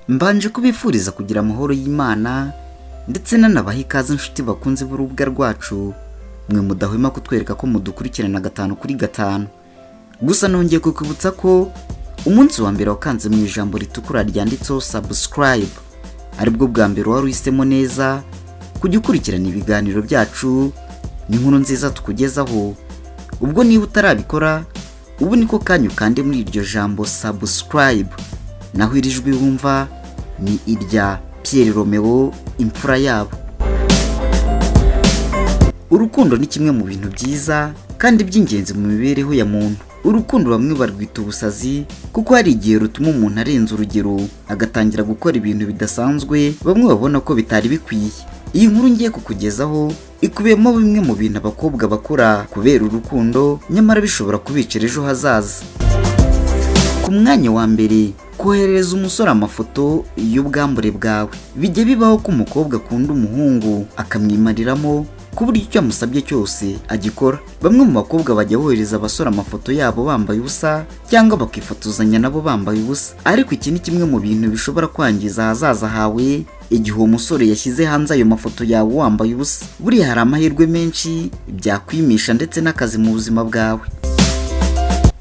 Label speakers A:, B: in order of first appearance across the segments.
A: Mbanje kubifuriza kugira amahoro y'Imana ndetse nanabaha ikaze inshuti bakunze b'urubuga rwacu, mwe mudahwema kutwereka ko mudukurikirana gatanu kuri gatanu. Gusa nongeye kukwibutsa ko umunsi wa mbere wakanze mu ijambo ritukura ryanditseho subscribe aribwo bwa mbere wari uhisemo neza kujya ukurikirana ibiganiro byacu n'inkuru nziza tukugezaho. Ubwo niba utarabikora, ubu niko kanya ukande muri iryo jambo subscribe. Naho iri jwi wumva ni irya Pierre Romeo, imfura yabo. Urukundo ni kimwe mu bintu byiza kandi by'ingenzi mu mibereho ya muntu. Urukundo bamwe barwita ubusazi kuko hari igihe rutuma umuntu arenza urugero agatangira gukora ibintu bidasanzwe bamwe babona ko bitari bikwiye. Iyi nkuru ngiye kukugezaho ikubiyemo bimwe mu bintu abakobwa bakora kubera urukundo, nyamara bishobora kubicira ejo hazaza. Ku mwanya wa mbere, koherereza umusore amafoto y'ubwambure bwawe. Bijya bibaho ko umukobwa akunda umuhungu akamwimariramo ku buryo icyo amusabye cyose agikora. Bamwe mu bakobwa bajya bohereza abasore amafoto yabo bambaye ubusa cyangwa bakifotozanya nabo bambaye ubusa, ariko iki ni kimwe mu bintu bishobora kwangiza ahazaza hawe igihe uwo musore yashyize hanze ayo mafoto yawe wambaye ubusa. Buriya hari amahirwe menshi byakwimisha ndetse n'akazi mu buzima bwawe.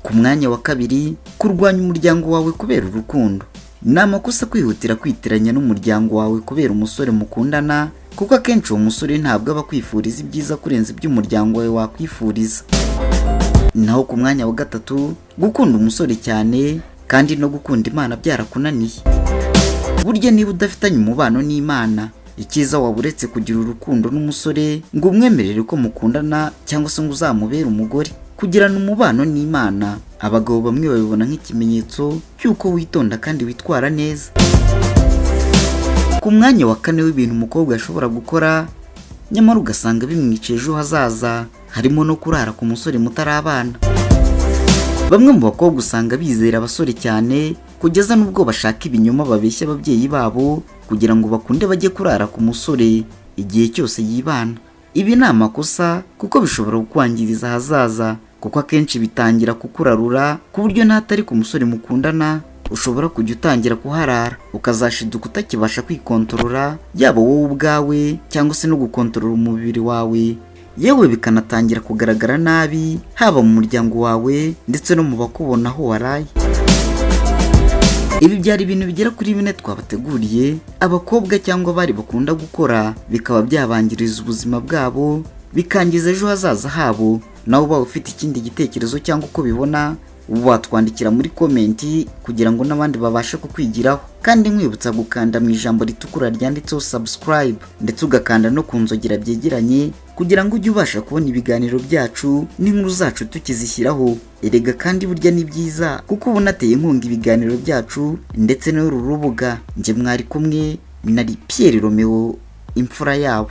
A: Ku mwanya wa kabiri, kurwanya umuryango wawe kubera urukundo. Ni amakosa kwihutira kwitiranya n'umuryango wawe kubera umusore mukundana, kuko akenshi uwo musore ntabwo aba akwifuriza ibyiza kurenza ibyo umuryango wawe wakwifuriza. Naho ku mwanya wa gatatu, gukunda umusore cyane kandi no gukunda Imana byarakunaniye. Burya niba udafitanye umubano n'Imana, icyiza waba uretse kugira urukundo n'umusore ngo umwemerere ko mukundana cyangwa se ngo uzamubere umugore. Kugirana umubano n'Imana, abagabo bamwe babibona nk'ikimenyetso cy'uko witonda kandi witwara neza. Ku mwanya wa kane w'ibintu umukobwa ashobora gukora nyamara ugasanga bimwica ejo hazaza, harimo no kurara ku musore mutarabana. Bamwe mu bakobwa usanga bizera abasore cyane kugeza n'ubwo bashaka ibinyoma babeshya ababyeyi babo kugira ngo bakunde bajye kurara ku musore igihe cyose yibana. Ibi ni amakosa kuko bishobora kukwangiriza ahazaza, kuko akenshi bitangira kukurarura ku buryo n'atari ku musore mukundana ushobora kujya utangira kuharara, ukazashiduka utakibasha kwikontorora, yaba wowe ubwawe cyangwa se no gukontorora umubiri wawe, yewe bikanatangira kugaragara nabi haba mu muryango wawe ndetse no mu bakubona aho waraye. Ibi byari ibintu bigera kuri bine twabateguriye abakobwa cyangwa abari bakunda gukora bikaba byabangiriza ubuzima bwabo, bikangiza ejo hazaza habo. Nawe uba ufite ikindi gitekerezo cyangwa uko bibona, watwandikira muri comment kugira ngo n'abandi babashe kukwigiraho. Kandi nkwibutsa gukanda mu ijambo ritukura ryanditseho subscribe ndetse ugakanda no ku nzogera byegeranye kugira ngo ujye ubasha kubona ibiganiro byacu n'inkuru zacu tukizishyiraho. Erega kandi burya ni byiza kuko uba unateye inkunga ibiganiro byacu ndetse n'uru rubuga. Njye mwari kumwe nari Pierre Romeo, imfura yabo.